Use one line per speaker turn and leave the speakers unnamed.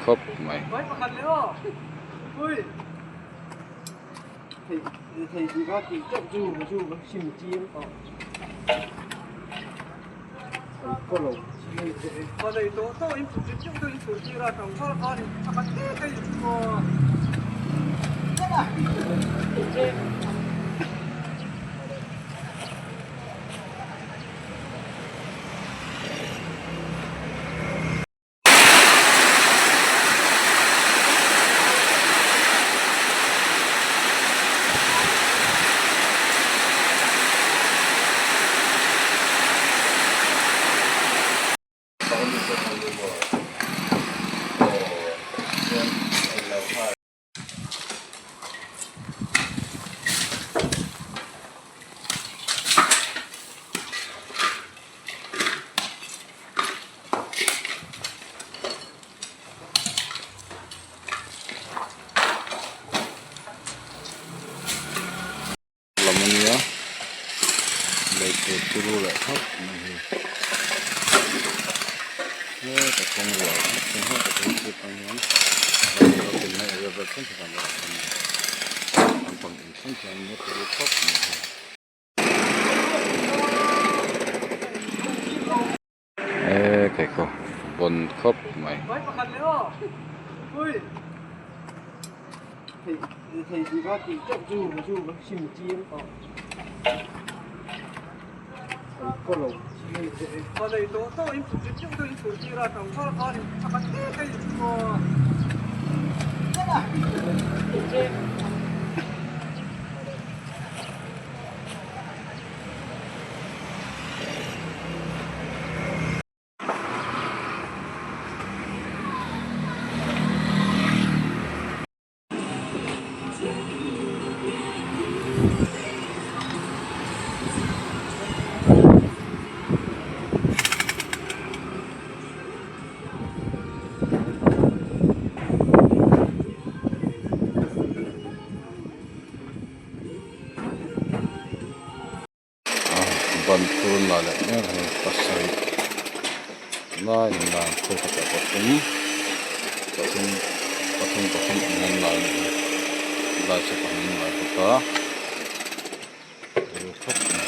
khawp mai. Lam a nia lei tur turu leh khawp mai hi heta kawng rual heta kawng chhip ang hian lampang in thleng hian a turu khawp mai hi. E khaikhaw bawn khawp mai. Ban thur la leh mek a ni pasarih laiin la khaw khatah pathum pathum pathum pathum ang an la a ni a lai chu pahnih an la bawk a turu khawp mai.